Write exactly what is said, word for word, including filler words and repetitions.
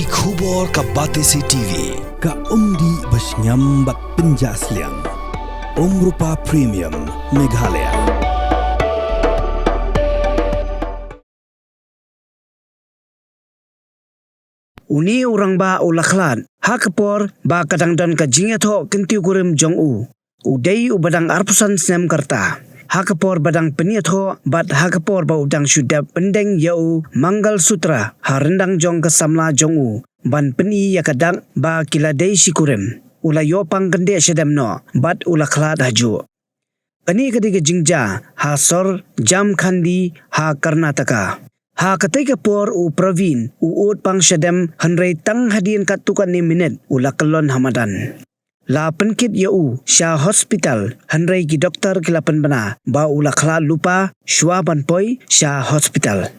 Ki khubor ka Batesi T V, ka umdih bashngiam bad pynjah sliang. Umrupa Premium, Meghalaya. Une u rangbah u la khlad ha ka por ba ka dang don ka jingïathoh kyntiew kurim jong u. U dei uba dang arphew san snem ka rta ha ka por ba dang pynïathoh bad ha ka por ba u dang shu dep pyndeng ïa u Mangal Sutra ha ryndang jong ka samla jong u ban pyni ïa ka dak ba ki la dei shi kurim. U la ïoh pang kyndit shadem noh bad u la khlad hajuh. Kane ka dei ka jingjia ha sor Jhamkhandi ha Karnataka. Ha katei ka por u Praveen u ud pang shadem, hynrei tang hadien katto katne minit u la kyllon ha madan. La pynkit ïa u sha hospital, hynrei ki doktor ki la pynbna ba u la khlad lypa shuwa ban poi sha hospital.